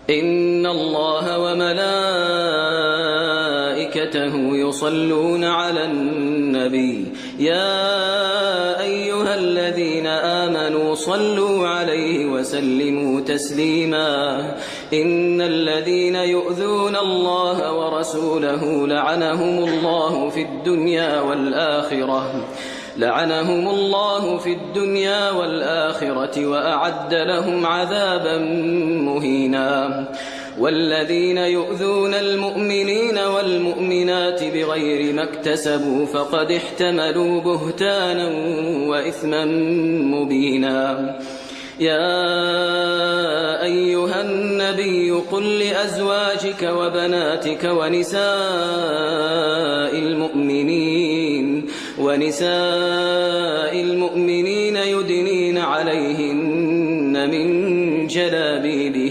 إن الله وملائكته يصلون على النبي يا أيها الذين آمنوا صلوا عليه وسلموا تسليما. إن الذين يؤذون الله ورسوله لعنهم الله في الدنيا والآخرة لعنهم الله في الدنيا والآخرة وأعد لهم عذابا مهينا. والذين يؤذون المؤمنين والمؤمنات بغير ما اكتسبوا فقد احتملوا بهتانا وإثما مبينا. يا أيها النبي قل لأزواجك وبناتك ونساء المؤمنين يدنين عليهن من